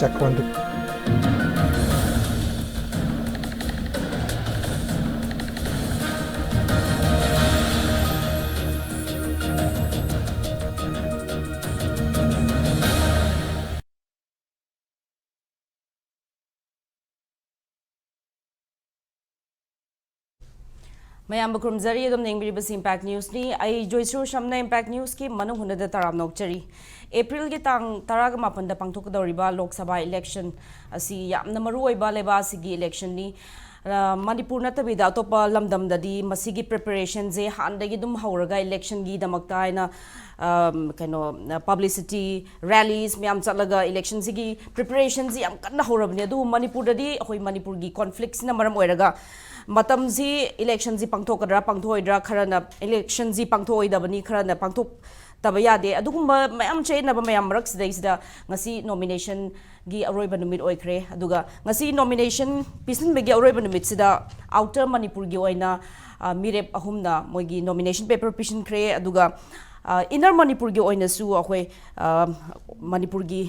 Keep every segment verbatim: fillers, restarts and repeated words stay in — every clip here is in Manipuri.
Back on the ꯃꯌꯥꯝꯕꯨ ꯈꯨꯔꯨꯝꯖꯔꯤ꯫ ꯑꯗꯨꯝ ꯌꯦꯡꯕꯤꯔꯤꯕꯁꯤ Impact Newsꯅꯤ꯫ ꯑꯩ ꯖꯣꯏꯁꯨꯔ ꯁꯝꯅ Impact Newsꯀꯤ ꯃꯅꯨꯡ ꯍꯨꯠꯅꯗ ꯇꯔꯥꯝꯅ ꯑꯣꯛꯆꯔꯤ꯫ ꯑꯦꯄ꯭ꯔꯤꯜꯒꯤ ꯇꯥꯡ ꯇꯔꯥꯒ ꯃꯥꯄꯟꯗ ꯄꯥꯡꯊꯣꯛꯀꯗꯧꯔꯤꯕ ꯂꯣꯛ ꯁꯚꯥ election ꯑꯁꯤ ꯌꯥꯝꯅ ꯃꯔꯨ ꯑꯣꯏꯕ ꯂꯩꯕꯥꯛ ꯑꯁꯤꯒꯤ electionꯅꯤ꯫ ꯑ, ꯃꯅꯤꯄꯨꯔ ꯅꯠꯇꯕꯤꯗ ꯑꯇꯣꯞꯄ ꯂꯝꯗꯝꯗꯗꯤ ꯃꯁꯤꯒꯤ preparationꯁꯦ ꯍꯥꯟꯅꯗꯒꯤ ꯑꯗꯨꯝ ꯍꯧꯔꯒ electionꯒꯤꯗꯃꯛꯇ ꯍꯥꯏꯅ, ꯑꯝ, ꯀꯩꯅꯣ, publicity, rallies ꯃꯌꯥꯝ ꯆꯠꯂꯒ electionꯁꯤꯒꯤ preparationꯁꯤ ꯌꯥꯝ ꯀꯟꯅ ꯍꯧꯔꯕꯅꯤ꯫ ꯑꯗꯨꯕꯨ ꯃꯅꯤꯄꯨꯔꯗꯗꯤ ꯑꯩꯈꯣꯏ ꯃꯅꯤꯄꯨꯔꯒꯤ conflictꯁꯤꯅ ꯃꯔꯝ ꯑꯣꯏꯔꯒ ꯃꯇꯝꯁꯤ electionꯁꯤ ꯄꯥꯡꯊꯣꯛꯀꯗ꯭ꯔꯥ ꯄꯥꯡꯊꯣꯛꯑꯣꯏꯗ꯭ꯔꯥ, ꯈꯔꯅ electionꯁꯤ ꯄꯥꯡꯊꯣꯛꯑꯣꯏꯗꯕꯅꯤ, ꯈꯔꯅ ꯄꯥꯡꯊꯣꯛꯇꯕ ꯌꯥꯗꯦ, ꯑꯗꯨꯒꯨꯝꯕ ꯃꯌꯥꯝ ꯆꯌꯦꯠꯅꯕ ꯃꯌꯥꯝ ꯃꯔꯛꯁꯤꯗꯩꯁꯤꯗ ꯉꯁꯤ nominationꯒꯤ ꯑꯔꯣꯏꯕ ꯅꯨꯃꯤꯠ ꯑꯣꯏꯈ꯭ꯔꯦ꯫ ꯑꯗꯨꯒ ꯉꯁꯤ nomination ꯄꯤꯁꯤꯟꯕꯒꯤ ꯑꯔꯣꯏꯕ ꯅꯨꯃꯤꯠꯁꯤꯗ outer ꯃꯅꯤꯄꯨꯔꯒꯤ ꯑꯣꯏꯅ, ꯑ, ꯃꯤꯔꯦꯞ ꯑꯍꯨꯝꯅ ꯃꯣꯏꯒꯤ nomination paper ꯄꯤꯁꯤꯟꯈ꯭ꯔꯦ꯫ ꯑꯗꯨꯒ, ꯑ, inner ꯃꯅꯤꯄꯨꯔꯒꯤ ꯑꯣꯏꯅꯁꯨ ꯑꯩꯈꯣꯏ, ꯑ, ꯃꯅꯤꯄꯨꯔꯒꯤ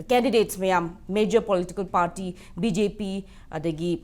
candidates ꯃꯌꯥꯝ, major political party, BJP, ꯑꯗꯒꯤ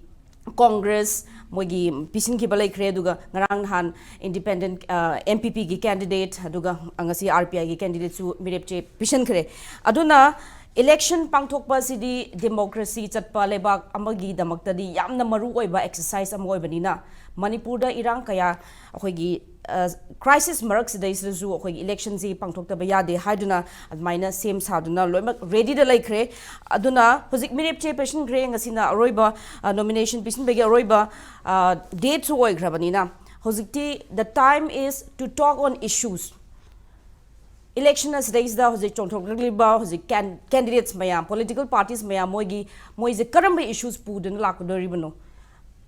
Congress, ꯃꯣꯏꯒꯤ ꯄꯤꯁꯤꯟꯈꯤꯕ ꯂꯩꯈ꯭ꯔꯦ꯫ ꯑꯗꯨꯒ ꯉꯔꯥꯡ ꯅꯍꯥꯟ independent, ꯑ, NPPꯒꯤ candidate, ꯑꯗꯨꯒ ꯉꯁꯤ RPIꯒꯤ candidateꯁꯨ ꯃꯤꯔꯦꯞ ꯆꯦ ꯄꯤꯁꯤꯟꯈ꯭ꯔꯦ꯫ ꯑꯗꯨꯅ election ꯄꯥꯡꯊꯣꯛꯄ ꯑꯁꯤꯗꯤ democracy ꯆꯠꯄ ꯂꯩꯕꯥꯛ ꯑꯃꯒꯤꯗꯃꯛꯇꯗꯤ ꯌꯥꯝꯅ ꯃꯔꯨ ꯑꯣꯏꯕ exercise ꯑꯃ ꯑꯣꯏꯕꯅꯤꯅ, ꯃꯅꯤꯄꯨꯔꯗ ꯏꯔꯥꯡ ꯀꯌꯥ ꯑꯩꯈꯣꯏꯒꯤ, ꯑ, crisis ꯃꯔꯛꯁꯤꯗꯩꯁꯤꯗꯁꯨ ꯑꯩꯈꯣꯏꯒꯤ electionꯁꯤ ꯄꯥꯡꯊꯣꯛꯇꯕ ꯌꯥꯗꯦ ꯍꯥꯏꯗꯨꯅ ꯑꯗꯨꯃꯥꯏꯅ ꯁꯦꯝ ꯁꯥꯗꯨꯅ ꯂꯣꯏꯅꯃꯛ readyꯗ ꯂꯩꯈ꯭ꯔꯦ꯫ ꯑꯗꯨꯅ ꯍꯧꯖꯤꯛ ꯃꯤꯔꯦꯞ ꯆꯦ ꯄꯤꯁꯤꯟꯈ꯭ꯔꯦ꯫ ꯉꯁꯤꯅ ꯑꯔꯣꯏꯕ, ꯑ, nomination ꯄꯤꯁꯤꯟꯕꯒꯤ ꯑꯔꯣꯏꯕ, ꯑ, dateꯁꯨ ꯑꯣꯏꯈ꯭ꯔꯕꯅꯤꯅ, ꯍꯧꯖꯤꯛꯇꯤ the time is to talk on issues꯫ Election ꯑꯁꯤꯗꯩꯁꯤꯗ ꯍꯧꯖꯤꯛ ꯆꯣꯡꯊꯣꯛꯂꯛꯂꯤꯕ ꯍꯧꯖꯤꯛ can-, candidates ꯃꯌꯥꯝ, political parties ꯃꯌꯥꯝ, ꯃꯣꯏꯒꯤ, ꯃꯣꯏꯁꯦ ꯀꯔꯝꯕ issues ꯄꯨꯗꯨꯅ ꯂꯥꯛꯀꯗꯧꯔꯤꯕꯅꯣ?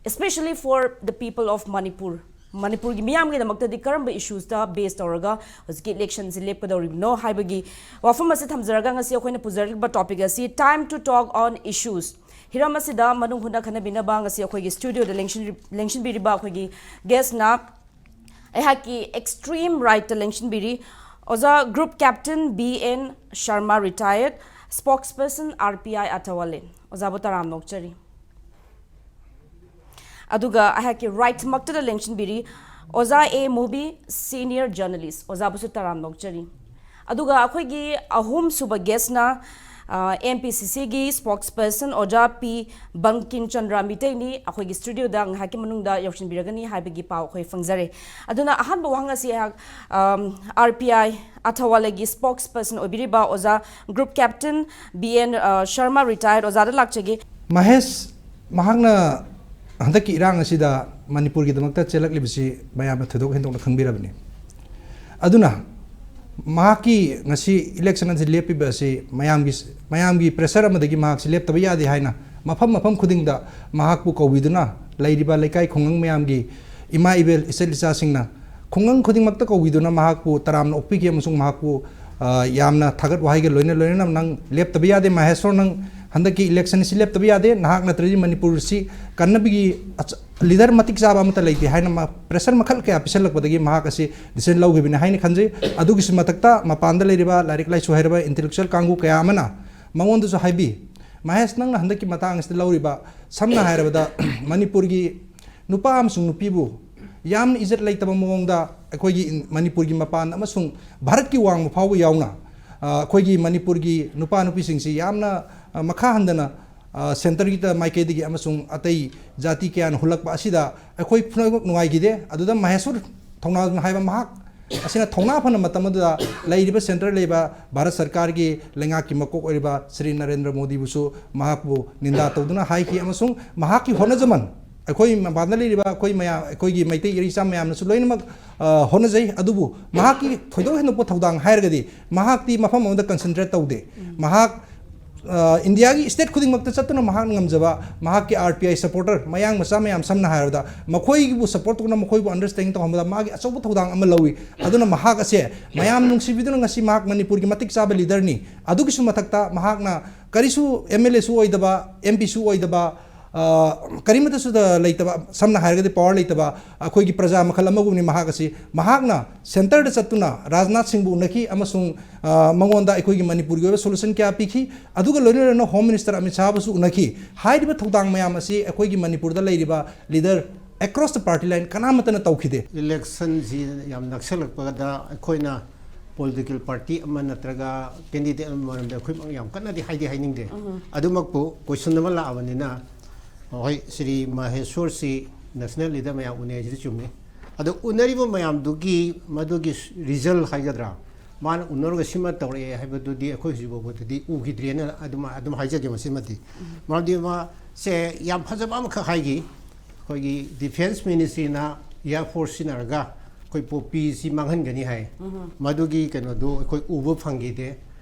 Especially for the people of Manipur, ꯃꯅꯤꯄꯨꯔꯒꯤ ꯃꯤꯌꯥꯝꯒꯤꯗꯃꯛꯇꯗꯤ ꯀꯔꯝꯕ issuesꯇ base ꯇꯧꯔꯒ ꯍꯧꯖꯤꯛꯀꯤ electionꯁꯤ ꯂꯦꯞꯀꯗꯧꯔꯤꯕꯅꯣ ꯍꯥꯏꯕꯒꯤ ꯋꯥꯐꯝ ꯑꯁꯤ ꯊꯝꯖꯔꯒ, ꯉꯁꯤ ꯑꯩꯈꯣꯏꯅ ꯄꯨꯖꯔꯛꯂꯤꯕ topic ꯑꯁꯤ time to talk on issues꯫ ꯍꯤꯔꯝ ꯑꯁꯤꯗ ꯃꯅꯨꯡ ꯍꯨꯠꯅ ꯈꯟꯅꯕꯤꯅꯕ ꯉꯁꯤ ꯑꯩꯈꯣꯏꯒꯤ studioꯗ ꯂꯦꯡꯁꯤꯟ-, ꯂꯦꯡꯁꯤꯟꯕꯤꯔꯤꯕ ꯑꯩꯈꯣꯏꯒꯤ guestꯅ ꯑꯩꯍꯥꯛꯀꯤ extreme rightꯇ ꯂꯦꯡꯁꯤꯟꯕꯤꯔꯤ ꯑꯣꯖꯥ group captain B N Sharma, retired, Spokesperson R P I ꯑꯊꯋꯥꯂꯦ, ꯑꯣꯖꯥꯕꯨ ꯇꯔꯥꯝꯅ ꯑꯣꯛꯆꯔꯤ꯫ ꯑꯗꯨꯒ ꯑꯩꯍꯥꯛꯀꯤ right ꯃꯛꯇꯗ ꯂꯦꯡꯁꯤꯟꯕꯤꯔꯤ ꯑꯣꯖꯥ ꯑꯦ ꯃꯨꯕꯤ, senior journalist, ꯑꯣꯖꯥꯕꯨꯁꯨ ꯇꯔꯥꯝꯅ ꯑꯣꯛꯆꯔꯤ꯫ ꯑꯗꯨꯒ ꯑꯩꯈꯣꯏꯒꯤ ꯑꯍꯨꯝꯁꯨꯕ guestꯅ, ꯑ, M P C Cꯒꯤ spokesperson ꯑꯣꯖꯥ ꯄꯤ ꯕꯪꯀꯤꯝ ꯆꯟꯗ꯭ꯔ ꯃꯤꯇꯩꯅꯤ, ꯑꯩꯈꯣꯏꯒꯤ studioꯗ ꯉꯥꯏꯍꯥꯛꯀꯤ ꯃꯅꯨꯡꯗ ꯌꯧꯁꯤꯟꯕꯤꯔꯒꯅꯤ ꯍꯥꯏꯕꯒꯤ ꯄꯥꯎ ꯑꯩꯈꯣꯏ ꯐꯪꯖꯔꯦ꯫ ꯑꯗꯨꯅ ꯑꯍꯥꯟꯕ ꯋꯥꯍꯪ ꯑꯁꯤ ꯑꯩꯍꯥꯛ, ꯑꯝ, R P I ꯑꯊꯋꯥꯂꯦꯒꯤ spokesperson ꯑꯣꯏꯕꯤꯔꯤꯕ ꯑꯣꯖꯥ group captain B N, ꯑ, ꯁꯔꯃ, retired, ꯑꯣꯖꯥꯗ ꯂꯥꯛꯆꯒꯦ꯫ ꯃꯍꯦꯁ, ꯃꯍꯥꯛꯅ ꯍꯟꯗꯛꯀꯤ ꯏꯔꯥꯡ ꯑꯁꯤꯗ ꯃꯅꯤꯄꯨꯔꯒꯤꯗꯃꯛꯇ ꯆꯦꯜꯂꯛꯂꯤꯕꯁꯤ ꯃꯌꯥꯝꯅ ꯊꯣꯏꯗꯣꯛ ꯍꯦꯟꯗꯣꯛꯅ ꯈꯪꯕꯤꯔꯕꯅꯤ꯫ ꯑꯗꯨꯅ ꯃꯍꯥꯛꯀꯤ ꯉꯁꯤ election ꯑꯁꯤ ꯂꯦꯞꯄꯤꯕ ꯑꯁꯤ ꯃꯌꯥꯝꯒꯤ, ꯃꯌꯥꯝꯒꯤ pressure ꯑꯃꯗꯒꯤ ꯃꯍꯥꯛꯁꯤ ꯂꯦꯞꯇꯕ ꯌꯥꯗꯦ ꯍꯥꯏꯅ ꯃꯐꯝ ꯃꯐꯝ ꯈꯨꯗꯤꯡꯗ ꯃꯍꯥꯛꯄꯨ ꯀꯧꯕꯤꯗꯨꯅ ꯂꯩꯔꯤꯕ ꯂꯩꯀꯥꯏ ꯈꯨꯡꯒꯪ ꯃꯌꯥꯝꯒꯤ ꯏꯃꯥ ꯏꯕꯦꯜ ꯏꯆꯜ ꯏꯆꯥꯁꯤꯡꯅ ꯈꯨꯡꯒꯪ ꯈꯨꯗꯤꯡꯃꯛꯇ ꯀꯧꯕꯤꯗꯨꯅ ꯃꯍꯥꯛꯄꯨ ꯇꯔꯥꯝꯅ ꯑꯣꯛꯄꯤꯈꯤ ꯑꯃꯁꯨꯡ ꯃꯍꯥꯛꯄꯨ, ꯑ, ꯌꯥꯝꯅ ꯊꯥꯒꯠ ꯋꯥꯍꯩꯒ ꯂꯣꯏꯅ ꯂꯣꯏꯅꯅ "ꯅꯪ ꯂꯦꯞꯇꯕ ꯌꯥꯗꯦ, ꯃꯍꯦꯁꯣꯔ, ꯅꯪ ꯍꯟꯗꯛꯀꯤ election ꯑꯁꯤ ꯂꯦꯞꯇꯕ ꯌꯥꯗꯦ, ꯅꯍꯥꯛ ꯅꯠꯇ꯭ꯔꯗꯤ ꯃꯅꯤꯄꯨꯔꯁꯤ ꯀꯟꯅꯕꯒꯤ ꯑꯆ-, leader ꯃꯇꯤꯛ ꯆꯥꯕ ꯑꯃꯠꯇ ꯂꯩꯇꯦ" ꯍꯥꯏꯅ ꯃꯥ pressure ꯃꯈꯜ ꯀꯌꯥ ꯄꯤꯁꯜꯂꯛꯄꯗꯒꯤ ꯃꯍꯥꯛ ꯑꯁꯤ decision ꯂꯧꯈꯤꯕꯅꯤ ꯍꯥꯏꯅ ꯈꯟꯖꯩ꯫ ꯑꯗꯨꯒꯤꯁꯨ ꯃꯊꯛꯇ ꯃꯄꯥꯟꯗ ꯂꯩꯔꯤꯕ ꯂꯥꯏꯔꯤꯛ ꯂꯥꯏꯁꯨ ꯍꯩꯔꯕ intellectual ꯀꯥꯡꯕꯨ ꯀꯌꯥ ꯑꯃꯅ ꯃꯉꯣꯟꯗꯁꯨ ꯍꯥꯏꯕꯤ, "ꯃꯍꯦꯁ, ꯅꯪꯅ ꯍꯟꯗꯛꯀꯤ ꯃꯇꯥꯡ ꯑꯁꯤꯗ ꯂꯧꯔꯤꯕ, ꯁꯝꯅ ꯍꯥꯏꯔꯕꯗ, ꯃꯅꯤꯄꯨꯔꯒꯤ ꯅꯨꯄꯥ ꯑꯃꯁꯨꯡ ꯅꯨꯄꯤꯕꯨ ꯌꯥꯝꯅ ꯏꯖꯠ ꯂꯩꯇꯕ ꯃꯑꯣꯡꯗ ꯑꯩꯈꯣꯏꯒꯤ ꯏꯟ-, ꯃꯅꯤꯄꯨꯔꯒꯤ ꯃꯄꯥꯟ ꯑꯃꯁꯨꯡ ꯚꯥꯔꯠꯀꯤ ꯋꯥꯡꯃ ꯐꯥꯎꯕ ꯌꯥꯎꯅ, ꯑ, ꯑꯩꯈꯣꯏꯒꯤ ꯃꯅꯤꯄꯨꯔꯒꯤ ꯅꯨꯄꯥ ꯅꯨꯄꯤꯁꯤꯡꯁꯤ ꯌꯥꯝꯅ, ꯑ, ꯃꯈꯥ ꯍꯟꯗꯅ, ꯑ, centreꯒꯤ ꯃꯥꯏꯀꯩꯗꯒꯤ ꯑꯃꯁꯨꯡ ꯑꯇꯩ ꯖꯥꯇꯤ ꯀꯌꯥꯅ ꯍꯨꯜꯂꯛꯄ ꯑꯁꯤꯗ ꯑꯩꯈꯣꯏ ꯄꯨꯝꯅꯃꯛ ꯅꯨꯡꯉꯥꯏꯈꯤꯗꯦ"꯫ ꯑꯗꯨꯗ ꯃꯍꯦꯁꯣꯔ ꯊꯧꯅꯥꯖꯝ ꯍꯥꯏꯕ ꯃꯍꯥꯛ ꯑꯁꯤꯅ ꯊꯧꯅꯥ ꯐꯅ ꯃꯇꯝ ꯑꯗꯨꯗ ꯂꯩꯔꯤꯕ centre ꯂꯩꯕ ꯚꯥꯔꯠ ꯁꯔꯀꯥꯔꯒꯤ ꯂꯩꯉꯥꯛꯀꯤ ꯃꯀꯣꯛ ꯑꯣꯏꯔꯤꯕ ꯁ꯭ꯔꯤ ꯅꯔꯦꯟꯗ꯭ꯔ ꯃꯣꯗꯤꯕꯨꯁꯨ ꯃꯍꯥꯛꯄꯨ ꯅꯤꯟꯗꯥ ꯇꯧꯗꯨꯅ ꯍꯥꯏꯈꯤ ꯑꯃꯁꯨꯡ ꯃꯍꯥꯛꯀꯤ ꯍꯣꯠꯅꯖꯃꯟ ꯑꯩꯈꯣꯏ ꯃꯄꯥꯟꯗ ꯂꯩꯔꯤꯕ ꯑꯩꯈꯣꯏ ꯃꯌꯥꯝ, ꯑꯩꯈꯣꯏꯒꯤ ꯃꯩꯇꯩ ꯏꯔꯩꯆꯥ ꯃꯌꯥꯝꯅꯁꯨ ꯂꯣꯏꯅꯃꯛ, ꯑ, ꯍꯣꯠꯅꯖꯩ꯫ ꯑꯗꯨꯕꯨ ꯃꯍꯥꯛꯀꯤ ꯊꯣꯏꯗꯣꯛ ꯍꯦꯟꯗꯣꯛꯄ ꯊꯧꯗꯥꯡ ꯍꯥꯏꯔꯒꯗꯤ ꯃꯍꯥꯛꯇꯤ ꯃꯐꯝ ꯑꯃꯗ concentrate ꯇꯧꯗꯦ꯫ ꯃꯍꯥꯛ, ꯑ, ꯏꯟꯗꯤꯌꯥꯒꯤ state ꯈꯨꯗꯤꯡꯃꯛꯇ ꯆꯠꯇꯨꯅ ꯃꯍꯥꯛꯅ ꯉꯝꯖꯕ ꯃꯍꯥꯛꯀꯤ R P I supporter ꯃꯌꯥꯡ ꯃꯆꯥ ꯃꯌꯥꯝ, ꯁꯝꯅ ꯍꯥꯏꯔꯕꯗ, ꯃꯈꯣꯏꯕꯨ support ꯇꯧꯅ ꯃꯈꯣꯏꯕꯨ understanding ꯇꯧꯍꯟꯕꯗ ꯃꯥꯒꯤ ꯑꯆꯧꯕ ꯊꯧꯗꯥꯡ ꯑꯃ ꯂꯧꯏ꯫ ꯑꯗꯨꯅ ꯃꯍꯥꯛ ꯑꯁꯦ ꯃꯌꯥꯝ ꯅꯨꯡꯁꯤꯕꯤꯗꯨꯅ ꯉꯁꯤ ꯃꯍꯥꯛ ꯃꯅꯤꯄꯨꯔꯒꯤ ꯃꯇꯤꯛ ꯆꯥꯕ leaderꯅꯤ꯫ ꯑꯗꯨꯒꯤꯁꯨ ꯃꯊꯛꯇ ꯃꯍꯥꯛꯅ ꯀꯔꯤꯁꯨ M L Aꯁꯨ ꯑꯣꯏꯗꯕ, M Pꯁꯨ ꯑꯣꯏꯗꯕ, ꯑ, ꯀꯔꯤꯃꯠꯇꯁꯨꯗ ꯂꯩꯇꯕ, ꯁꯝꯅ ꯍꯥꯏꯔꯒꯗꯤ power ꯂꯩꯇꯕ ꯑꯩꯈꯣꯏꯒꯤ ꯄ꯭ꯔꯖꯥ ꯃꯈꯜ ꯑꯃꯒꯨꯝꯅꯤ ꯃꯍꯥꯛ ꯑꯁꯤ꯫ ꯃꯍꯥꯛꯅ centreꯗ ꯆꯠꯇꯨꯅ ꯔꯥꯖꯅꯥꯊ ꯁꯤꯡꯕꯨ ꯎꯅꯈꯤ ꯑꯃꯁꯨꯡ, ꯑ, ꯃꯉꯣꯟꯗ ꯑꯩꯈꯣꯏꯒꯤ ꯃꯅꯤꯄꯨꯔꯒꯤ ꯑꯣꯏꯕ solution ꯀꯌꯥ ꯄꯤꯈꯤ꯫ ꯑꯗꯨꯒ ꯂꯣꯏꯅꯅ Home Minister ꯑꯃꯤꯠ ꯁꯥꯍꯕꯨꯁꯨ ꯎꯅꯈꯤ꯫ ꯍꯥꯏꯔꯤꯕ ꯊꯧꯗꯥꯡ ꯃꯌꯥꯝ ꯑꯁꯤ ꯑꯩꯈꯣꯏꯒꯤ ꯃꯅꯤꯄꯨꯔꯗ ꯂꯩꯔꯤꯕ leader across the party line ꯀꯅꯥꯃꯠꯇꯅ ꯇꯧꯈꯤꯗꯦ꯫ Electionꯁꯤ ꯌꯥꯝ ꯅꯛꯁꯜꯂꯛꯄꯗ ꯑꯩꯈꯣꯏꯅ political party ꯑꯃ ꯅꯠꯇ꯭ꯔꯒ candidate ꯑꯃ ꯃꯔꯝꯗ ꯑꯩꯈꯣꯏ ꯌꯥꯝ ꯀꯟꯅꯗꯤ ꯍꯥꯏꯗꯤ ꯍꯥꯏꯅꯤꯡꯗꯦ꯫ ꯑꯗꯨꯃꯛꯄꯨ question ꯑꯃ ꯂꯥꯛꯑꯕꯅꯤꯅ, ꯍꯣꯏ, ꯁ꯭ꯔꯤ ꯃꯍꯦꯁ꯭ꯋꯔꯁꯤ national leader ꯃꯌꯥꯝ ꯎꯅꯩ ꯍꯥꯏꯁꯤꯗꯤ ꯆꯨꯝꯃꯤ꯫ ꯑꯗꯣ ꯎꯅꯔꯤꯕ ꯃꯌꯥꯝꯗꯨꯒꯤ ꯃꯗꯨꯒꯤ result ꯍꯥꯏꯒꯗ꯭ꯔꯥ, ꯃꯥꯅ ꯎꯅꯔꯒ ꯁꯤꯃ ꯇꯧꯔꯛꯑꯦ ꯍꯥꯏꯕꯗꯨꯗꯤ ꯑꯩꯈꯣꯏ ꯍꯧꯖꯤꯛ ꯐꯥꯎꯕꯗꯗꯤ ꯎꯈꯤꯗ꯭ꯔꯦꯅ ꯑꯗꯨꯝ, ꯑꯗꯨꯝ ꯍꯥꯏꯖꯒꯦ ꯃꯁꯤꯃꯗꯤ꯫ ꯃꯔꯝꯗꯤ ꯃꯥꯁꯦ ꯌꯥꯝ ꯐꯖꯕ ꯑꯃꯈꯛ ꯍꯥꯏꯈꯤ, ꯑꯩꯈꯣꯏꯒꯤ Defence Ministryꯅ Air Force ꯁꯤꯖꯤꯟꯅꯔꯒ ꯑꯩꯈꯣꯏ ꯄꯣꯄꯤꯁꯤ ꯃꯥꯡꯍꯟꯒꯅꯤ ꯍꯥꯏ꯫ ꯃꯗꯨꯒꯤ ꯀꯩꯅꯣꯗꯣ ꯑꯩꯈꯣꯏ ꯎꯕ ꯐꯪꯈꯤꯗꯦ꯫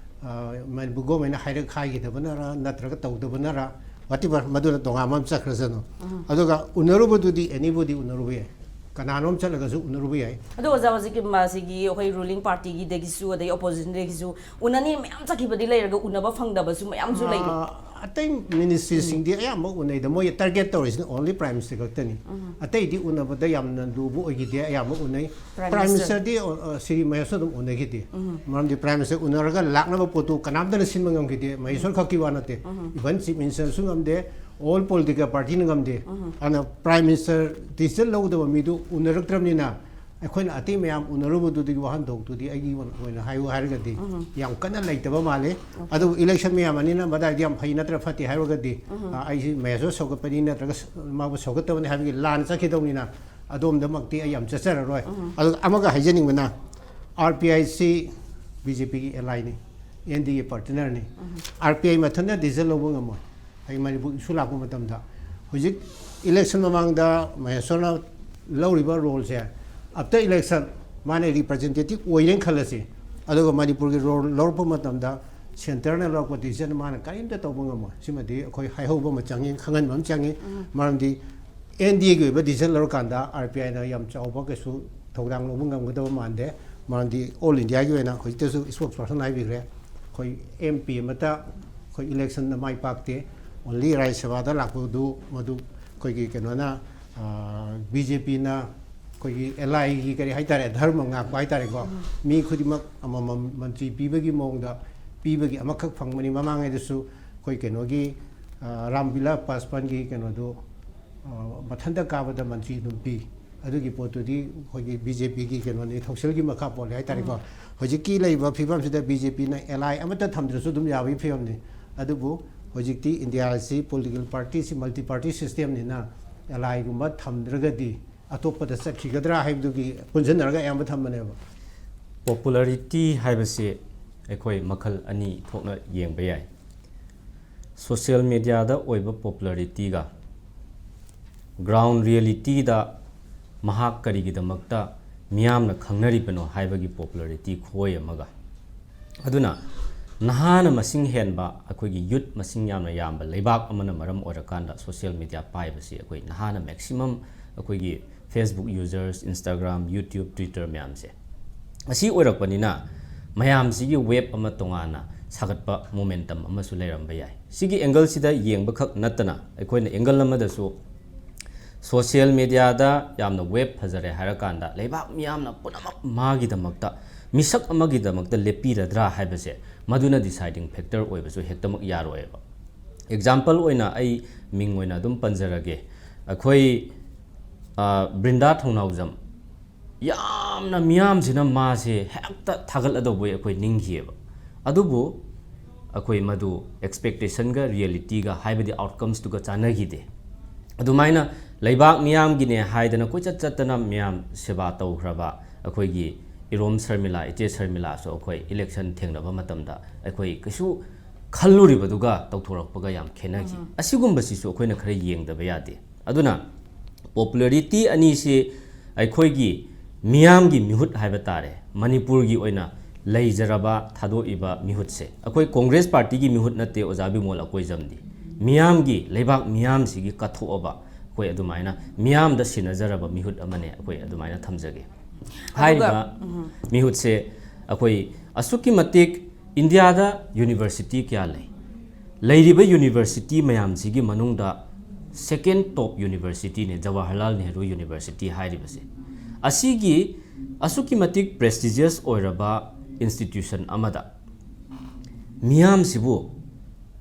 ꯑ, ꯃꯅꯤꯄꯨꯔ governmentꯅ ꯍꯥꯏꯔꯛ ꯍꯥꯏꯈꯤꯗꯕꯅꯔ ꯅꯠꯇ꯭ꯔꯒ ꯇꯧꯗꯕꯅꯔ, whatever, ꯃꯗꯨꯅ ꯇꯣꯉꯥꯟꯕ ꯑꯃ ꯆꯠꯈ꯭ꯔꯁꯅꯨ꯫ ꯑꯗꯨꯒ ꯎꯅꯔꯨꯕꯗꯨꯗꯤ anybody ꯎꯅꯔꯨꯕ ꯌꯥꯏ, ꯀꯅꯥꯅꯣꯝ ꯆꯠꯂꯒꯁꯨ ꯎꯅꯔꯨꯕ ꯌꯥꯏ꯫ ꯑꯗꯣ ꯑꯣꯖꯥ, ꯍꯧꯖꯤꯛꯀꯤ ꯃꯥꯁꯤꯒꯤ ꯑꯩꯈꯣꯏ ruling partyꯒꯤꯗꯒꯤꯁꯨ ꯑꯗꯩ oppositionꯗꯒꯤꯁꯨ ꯎꯅꯅꯤ ꯃꯌꯥꯝ ꯆꯠꯈꯤꯕꯗꯤ ꯂꯩꯔꯒ ꯎꯅꯕ ꯐꯪꯗꯕꯁꯨ ꯃꯌꯥꯝꯁꯨ ꯂꯩ꯫ ꯑ, ꯑꯇꯩ ministryꯁꯤꯡꯗꯤ ꯑꯌꯥꯝꯕ ꯎꯅꯩꯗ, ꯃꯣꯏ target ꯇꯧꯔꯤꯁꯤꯅ only Prime Minister ꯈꯛꯇꯅꯤ꯫ ꯑꯇꯩꯗꯤ ꯎꯅꯕꯗ ꯌꯥꯝꯅ ꯂꯨꯕ ꯑꯣꯏꯈꯤꯗꯦ, ꯑꯌꯥꯝꯕ ꯎꯅꯩ꯫ Prime Prime Minister꯫ Ministerꯗꯤ, ꯑ, ꯁ꯭ꯔꯤ ꯃꯍꯦꯁ꯭ꯋꯔ ꯑꯗꯨꯝ ꯎꯅꯈꯤꯗꯦ꯫ ꯃꯔꯝꯗꯤ Prime Minister ꯎꯅꯔꯒ ꯂꯥꯛꯅꯕ ꯄꯣꯠꯇꯨ ꯀꯅꯥꯝꯇꯅ ꯁꯤꯟꯕ ꯉꯝꯈꯤꯗꯦ, ꯃꯍꯦꯁ꯭ꯋꯔ ꯈꯛꯀꯤ ꯋꯥ ꯅꯠꯇꯦ꯫ Even Chief Ministerꯁꯨ ꯉꯝꯗꯦ, all political partyꯅ ꯉꯝꯗꯦ꯫ ꯑꯗꯨꯅ Prime Minister decision ꯂꯧꯒꯗꯕ ꯃꯤꯗꯨ ꯎꯅꯔꯛꯇ꯭ꯔꯕꯅꯤꯅ ꯑꯩꯈꯣꯏꯅ ꯑꯇꯩ ꯃꯌꯥꯝ ꯎꯅꯔꯨꯕꯗꯨꯗꯒꯤ ꯋꯥꯍꯟꯊꯣꯛꯇꯨꯗꯤ ꯑꯩꯒꯤ ꯑꯣꯏꯅ ꯍꯥꯏꯌꯨ ꯍꯥꯏꯔꯒꯗꯤ ꯌꯥꯝ ꯀꯟꯅ ꯂꯩꯇꯕ ꯃꯥꯜꯂꯤ꯫ ꯑꯗꯨꯕꯨ election ꯃꯌꯥꯝ ꯑꯅꯤꯅ ꯃꯗꯥꯏꯗꯤ ꯌꯥꯝ ꯐꯩ ꯅꯠꯇ꯭ꯔ ꯐꯠꯇꯦ ꯍꯥꯏꯔꯒꯗꯤ, ꯑ, ꯑꯩꯁꯤ ꯃꯍꯦꯁ꯭ꯋꯔ ꯁꯧꯒꯠꯄꯅꯤ ꯅꯠꯇ꯭ꯔꯒ ꯁ-, ꯃꯥꯕꯨ ꯁꯧꯒꯠꯇꯕꯅꯤ ꯍꯥꯏꯕꯒꯤ line ꯆꯠꯈꯤꯗꯧꯅꯤꯅ ꯑꯗꯣꯝꯗꯃꯛꯇꯤ ꯑꯩ ꯌꯥꯝ ꯆꯠꯆꯔꯔꯣꯏ꯫ ꯑꯗꯨꯒ ꯑꯃꯒ ꯍꯥꯏꯖꯅꯤꯡꯕꯅ, RPIꯁꯤ BJPꯒꯤ allyꯅꯤ, NDAꯒꯤ partnerꯅꯤ꯫ RPI ꯃꯊꯟꯇ decision ꯂꯧꯕ ꯉꯝꯃꯣꯏ꯫ ꯑꯩ ꯃꯅꯤꯄꯨꯔ issue ꯂꯥꯛꯄ ꯃꯇꯝꯗ, ꯍꯧꯖꯤꯛ election ꯃꯃꯥꯡꯗ ꯃꯍꯦꯁ꯭ꯋꯔꯅ ꯂꯧꯔꯤꯕ roleꯁꯦ, after election ꯃꯥꯅ representative ꯑꯣꯏꯔꯦꯅ ꯈꯜꯂꯁꯤ, ꯑꯗꯨꯒ ꯃꯅꯤꯄꯨꯔꯒꯤ role ꯂꯧꯔꯛꯄ ꯃꯇꯝꯗ centreꯅ ꯂꯧꯔꯛꯄ decision ꯃꯥꯅ ꯀꯔꯤꯝꯇ ꯇꯧꯕ ꯉꯝꯃꯣꯏ꯫ ꯁꯤꯃꯗꯤ ꯑꯩꯈꯣꯏ ꯍꯥꯏꯍꯧꯕ ꯑꯃ ꯆꯪꯉꯤ, ꯈꯪꯍꯟꯕ ꯑꯃ ꯆꯪꯉꯤ꯫ ꯃꯔꯝꯗꯤ NDAꯒꯤ ꯑꯣꯏꯕ decision ꯂꯧꯔꯀꯥꯟꯗ RPIꯅ ꯌꯥꯝ ꯆꯥꯎꯕ ꯀꯩꯁꯨ ꯊꯧꯗꯥꯡ ꯂꯧꯕ ꯉꯝꯒꯗꯕ ꯃꯥꯟꯗꯦ꯫ ꯃꯔꯝꯗꯤ all Indiaꯒꯤ ꯑꯣꯏꯅ ꯍꯧꯖꯤꯛꯇꯁꯨ spokesperson ꯍꯥꯏꯕꯤꯈ꯭ꯔꯦ, ꯑꯩꯈꯣꯏ MP ꯑꯃꯠꯇ ꯑꯩꯈꯣꯏ electionꯗ ꯃꯥꯏ ꯄꯥꯛꯇꯦ꯫ ꯑꯣꯟꯂꯤ ꯔꯥꯖ꯭ꯌ ꯁꯚꯥꯗ ꯂꯥꯛꯄꯗꯨ ꯃꯗꯨ ꯑꯩꯈꯣꯏꯒꯤ ꯀꯩꯅꯣꯅ, ꯕꯤ ꯖꯦ ꯄꯤꯅ ꯑꯩꯈꯣꯏꯒꯤ ꯑꯦꯂꯥꯏꯒꯤ ꯀꯔꯤ ꯍꯥꯏꯇꯥꯔꯦ, ꯙꯔꯃ ꯉꯥꯛꯄ ꯍꯥꯏꯇꯥꯔꯦꯀꯣ, ꯃꯤ ꯈꯨꯗꯤꯡꯃꯛ ꯑꯃꯃꯝ ꯃꯟꯇ꯭ꯔꯤ ꯄꯤꯕꯒꯤ ꯃꯑꯣꯡꯗ ꯄꯤꯕꯒꯤ ꯑꯃꯈꯛ ꯐꯪꯕꯅꯤ꯫ ꯃꯃꯥꯡꯉꯩꯗꯁꯨ ꯑꯩꯈꯣꯏ ꯀꯩꯅꯣꯒꯤ, ꯔꯥꯝ ꯕꯤꯂꯥꯁ ꯄꯥꯁꯋꯥꯟꯒꯤ ꯀꯩꯅꯣꯗꯣ, ꯃꯊꯟꯇ ꯀꯥꯕꯗ ꯃꯟꯇ꯭ꯔꯤ ꯑꯗꯨꯝ ꯄꯤ꯫ ꯑꯗꯨꯒꯤ ꯄꯣꯠꯇꯨꯗꯤ ꯑꯩꯈꯣꯏꯒꯤ ꯕꯤ ꯖꯦ ꯄꯤꯒꯤ ꯀꯩꯅꯣꯅꯤ, ꯊꯧꯁꯤꯜꯒꯤ ꯃꯈꯥ ꯄꯣꯜꯂꯦ ꯍꯥꯏꯇꯥꯔꯦꯀꯣ꯫ ꯍꯧꯖꯤꯛꯀꯤ ꯂꯩꯔꯤꯕ ꯐꯤꯕꯝꯁꯤꯗ ꯕꯤ ꯖꯦ ꯄꯤꯅ ꯑꯦꯂꯥꯏ ꯑꯃꯠꯇ ꯊꯝꯗ꯭ꯔꯁꯨ ꯑꯗꯨꯝ ꯌꯥꯕꯒꯤ ꯐꯤꯕꯝꯅꯤ꯫ ꯑꯗꯨꯕꯨ ꯍꯧꯖꯤꯛꯇꯤ ꯏꯟꯗꯤꯌꯥ ꯑꯁꯤ ꯄꯣꯂꯤꯇꯤꯀꯦꯜ ꯄꯥꯔꯇꯤꯁꯤ ꯃꯜꯇꯤ ꯄꯥꯔꯇꯤ ꯁꯤꯁꯇꯦꯝꯅꯤꯅ ꯑꯦꯂꯥꯏꯒꯨꯝꯕ ꯊꯝꯗ꯭ꯔꯒꯗꯤ ꯑꯇꯣꯞꯄꯗ ꯆꯠꯈꯤꯒꯗ꯭ꯔꯥ ꯍꯥꯏꯕꯗꯨꯒꯤ ꯄꯨꯟꯁꯤꯟꯅꯔꯒ ꯑꯌꯥꯝꯕ ꯊꯝꯕꯅꯦꯕ꯫ ꯄꯣꯄꯨꯂꯔꯤꯇꯤ ꯍꯥꯏꯕꯁꯤ ꯑꯩꯈꯣꯏ ꯃꯈꯜ ꯑꯅꯤ ꯊꯣꯛꯅ ꯌꯦꯡꯕ ꯌꯥꯏ꯫ ꯁꯣꯁꯤꯌꯦꯜ ꯃꯦꯗꯤꯌꯥꯗ ꯑꯣꯏꯕ ꯄꯣꯄꯨꯂꯔꯤꯇꯤꯒ ꯒ꯭ꯔꯥꯎꯟ ꯔꯤꯌꯦꯂꯤꯇꯤꯗ ꯃꯍꯥꯛ ꯀꯔꯤꯒꯤꯗꯃꯛꯇ ꯃꯤꯌꯥꯝꯅ ꯈꯪꯅꯔꯤꯕꯅꯣ ꯍꯥꯏꯕꯒꯤ ꯄꯣꯄꯨꯂꯔꯤꯇꯤ ꯈꯨꯑꯣꯏ ꯑꯃꯒ꯫ ꯑꯗꯨꯅ ꯅꯍꯥꯅ ꯃꯁꯤꯡ ꯍꯦꯟꯕ, ꯑꯩꯈꯣꯏꯒꯤ ꯌꯨꯠ ꯃꯁꯤꯡ ꯌꯥꯝꯅ ꯌꯥꯝꯕ ꯂꯩꯕꯥꯛ ꯑꯃꯅ ꯃꯔꯝ ꯑꯣꯏꯔꯀꯥꯟꯗ ꯁꯣꯁꯤꯌꯦꯜ ꯃꯦꯗꯤꯌꯥ ꯄꯥꯏꯕꯁꯤ ꯑꯩꯈꯣꯏ ꯅꯍꯥꯅ ꯃꯦꯛꯁꯤꯃꯝ ꯑꯩꯈꯣꯏꯒꯤ Facebook users, Instagram, YouTube, Twitter ꯃꯌꯥꯝꯁꯦ꯫ ꯑꯁꯤ ꯑꯣꯏꯔꯛꯄꯅꯤꯅ ꯃꯌꯥꯝꯁꯤꯒꯤ ꯋꯦꯕ ꯑꯃ ꯇꯣꯉꯥꯟꯅ ꯁꯥꯒꯠꯄ ꯃꯣꯃꯦꯟꯇꯝ ꯑꯃꯁꯨ ꯂꯩꯔꯝꯕ ꯌꯥꯏ꯫ ꯁꯤꯒꯤ ꯑꯦꯡꯒꯜꯁꯤꯗ ꯌꯦꯡꯕꯈꯛ ꯅꯠꯇꯅ ꯑꯩꯈꯣꯏꯅ ꯑꯦꯡꯒꯜ ꯑꯃꯗꯁꯨ ꯁꯣꯁꯤꯌꯦꯜ ꯃꯦꯗꯤꯌꯥꯗ ꯌꯥꯝꯅ ꯋꯦꯕ ꯐꯖꯔꯦ ꯍꯥꯏꯔꯀꯥꯟꯗ ꯂꯩꯕꯥꯛ ꯃꯤꯌꯥꯝꯅ ꯄꯨꯝꯅꯃꯛ ꯃꯥꯒꯤꯗꯃꯛꯇ, ꯃꯤꯁꯛ ꯑꯃꯒꯤꯗꯃꯛꯇ ꯂꯦꯞꯄꯤꯔꯗ꯭ꯔꯥ ꯍꯥꯏꯕꯁꯦ ꯃꯗꯨꯅ ꯗꯤꯁꯥꯏꯗꯤꯡ ꯐꯦꯛꯇꯔ ꯑꯣꯏꯕꯁꯨ ꯍꯦꯛꯇꯃꯛ ꯌꯥꯔꯣꯏꯕ꯫ ꯑꯦꯛꯖꯥꯝꯄꯜ ꯑꯣꯏꯅ ꯑꯩ ꯃꯤꯡ ꯑꯣꯏꯅ ꯑꯗꯨꯝ ꯄꯟꯖꯔꯒꯦ꯫ ꯑꯩꯈꯣꯏ, ꯑ, ꯕ꯭ꯔꯤꯟꯗꯥ ꯊꯧꯅꯥꯎꯖꯝ, ꯌꯥꯝꯅ ꯃꯤꯌꯥꯝꯁꯤꯅ ꯃꯥꯁꯦ ꯍꯦꯛꯇ ꯊꯥꯒꯠꯂꯗꯧꯕꯩ ꯑꯩꯈꯣꯏ ꯅꯤꯡꯈꯤꯑꯕ꯫ ꯑꯗꯨꯕꯨ ꯑꯩꯈꯣꯏ ꯃꯗꯨ ꯑꯦꯛꯁꯄꯦꯛꯇꯦꯁꯟꯒ ꯔꯤꯌꯦꯂꯤꯇꯤꯒ ꯍꯥꯏꯕꯗꯤ ꯑꯥꯎꯠꯀꯝꯁꯇꯨꯒ ꯆꯥꯟꯅꯈꯤꯗꯦ꯫ ꯑꯗꯨꯃꯥꯏꯅ ꯂꯩꯕꯥꯛ ꯃꯤꯌꯥꯝꯒꯤꯅꯦ ꯍꯥꯏꯗꯅ ꯀꯣꯏꯆꯠ ꯆꯠꯇꯅ ꯃꯤꯌꯥꯝ ꯁꯦꯕꯥ ꯇꯧꯈ꯭ꯔꯕ ꯑꯩꯈꯣꯏꯒꯤ ꯏꯔꯣꯝ ꯁꯔꯃꯤꯂꯥ, ꯏꯆꯦ ꯁꯔꯃꯤꯂꯥꯁꯨ ꯑꯩꯈꯣꯏ ꯏꯂꯦꯛꯁꯟ ꯊꯦꯡꯅꯕ ꯃꯇꯝꯗ ꯑꯩꯈꯣꯏ ꯀꯩꯁꯨ ꯈꯜꯂꯨꯔꯤꯕꯗꯨꯒ ꯇꯧꯊꯣꯔꯛꯄꯒ ꯌꯥꯝ ꯈꯦꯠꯅꯈꯤ꯫ ꯑꯁꯤꯒꯨꯝꯕꯁꯤꯁꯨ ꯑꯩꯈꯣꯏꯅ ꯈꯔ ꯌꯦꯡꯗꯕ ꯌꯥꯗꯦ꯫ ꯑꯗꯨꯅ ꯄꯣꯄꯨꯂꯔꯤꯇꯤ ꯑꯅꯤꯁꯤ ꯑꯩꯈꯣꯏꯒꯤ ꯃꯤꯌꯥꯝꯒꯤ ꯃꯤꯍꯨꯠ ꯍꯥꯏꯕ ꯇꯥꯔꯦ, ꯃꯅꯤꯄꯨꯔꯒꯤ ꯑꯣꯏꯅ ꯂꯩꯖꯔꯕ ꯊꯥꯗꯣꯛꯏꯕ ꯃꯤꯍꯨꯠꯁꯦ꯫ ꯑꯩꯈꯣꯏ ꯀꯣꯡꯒ꯭ꯔꯦꯁ ꯄꯥꯔꯇꯤꯒꯤ ꯃꯤꯍꯨꯠ ꯅꯠꯇꯦ ꯑꯣꯖꯥ ꯕꯤꯃꯣꯜ ꯑꯀꯣꯏꯖꯝꯗꯤ꯫ ꯃꯤꯌꯥꯝꯒꯤ, ꯂꯩꯕꯥꯛ ꯃꯤꯌꯥꯝꯁꯤꯒꯤ ꯀꯠꯊꯣꯛꯑꯕ, ꯑꯩꯈꯣꯏ ꯑꯗꯨꯃꯥꯏꯅ ꯃꯤꯌꯥꯝꯗ ꯁꯤꯟꯅꯖꯔꯕ ꯃꯤꯍꯨꯠ ꯑꯃꯅꯦ, ꯑꯩꯈꯣꯏ ꯑꯗꯨꯃꯥꯏꯅ ꯊꯝꯖꯒꯦ꯫ ꯍꯥꯏꯔꯤꯕ ꯃꯤꯍꯨꯠꯁꯦ ꯑꯩꯈꯣꯏ ꯑꯁꯨꯛꯀꯤ ꯃꯇꯤꯛ ꯏꯟꯗꯤꯌꯥꯗ ꯌꯨꯅꯤꯚꯔꯁꯤꯇꯤ ꯀꯌꯥ ꯂꯩ, ꯂꯩꯔꯤꯕ university ꯃꯌꯥꯝꯁꯤꯒꯤ ꯃꯅꯨꯡꯗ second top universityꯅꯦ Jawaharlal Nehru University ꯍꯥꯏꯔꯤꯕꯁꯦ꯫ ꯑꯁꯤꯒꯤ ꯑꯁꯨꯛꯀꯤ ꯃꯇꯤꯛ prestigious ꯑꯣꯏꯔꯕ institution ꯑꯃꯗ ꯃꯤꯌꯥꯝꯁꯤꯕꯨ,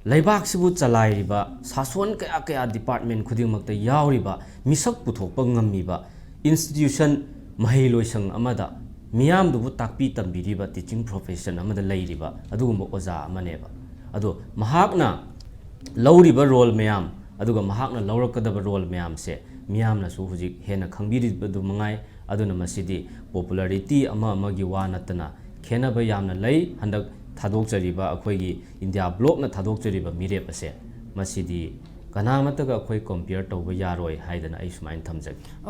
ꯂꯩꯕꯥꯛꯁꯤꯕꯨ ꯆꯂꯥꯏꯔꯤꯕ ꯁꯥꯁꯣꯟ ꯀꯌꯥ ꯀꯌꯥ department ꯈꯨꯗꯤꯡꯃꯛꯇ ꯌꯥꯎꯔꯤꯕ ꯃꯤꯁꯛ ꯄꯨꯊꯣꯛꯄ ꯉꯝꯃꯤꯕ institution, ꯃꯍꯩꯂꯣꯏꯁꯪ ꯑꯃꯗ ꯃꯤꯌꯥꯝꯗꯨꯕꯨ ꯇꯥꯛꯄꯤ ꯇꯝꯕꯤꯔꯤꯕ teaching profession ꯑꯃꯗ ꯂꯩꯔꯤꯕ ꯑꯗꯨꯒꯨꯝꯕ ꯑꯣꯖꯥ ꯑꯃꯅꯦꯕ꯫ ꯑꯗꯣ ꯃꯍꯥꯛꯅ ꯂꯧꯔꯤꯕ role ꯃꯌꯥꯝ, ꯑꯗꯨꯒ ꯃꯍꯥꯛꯅ ꯂꯧꯔꯛꯀꯗꯕ role ꯃꯌꯥꯝꯁꯦ ꯃꯤꯌꯥꯝꯅꯁꯨ ꯍꯧꯖꯤꯛ ꯍꯦꯟꯅ ꯈꯪꯕꯤꯔꯤꯕꯗꯨ ꯃꯉꯥꯏ꯫ ꯑꯗꯨꯅ ꯃꯁꯤꯗꯤ popularity ꯑꯃ ꯑꯃꯒꯤ ꯋꯥ ꯅꯠꯇꯅ ꯈꯦꯠꯅꯕ ꯌꯥꯝꯅ ꯂꯩ꯫ ꯍꯟꯗꯛ ꯊꯥꯗꯣꯛꯆꯔꯤꯕ ꯑꯩꯈꯣꯏꯒꯤ India Blockꯅ ꯊꯥꯗꯣꯛꯆꯔꯤꯕ ꯃꯤꯔꯦꯞ ꯑꯁꯦ, ꯃꯁꯤꯗꯤ ꯀꯅꯥꯃꯠꯇꯒ ꯑꯩꯈꯣꯏ compare ꯇꯧꯕ ꯌꯥꯔꯣꯏ ꯍꯥꯏꯗꯅ ꯑꯩ ꯁꯨꯃꯥꯏꯅ ꯊꯝꯖꯒꯦ꯫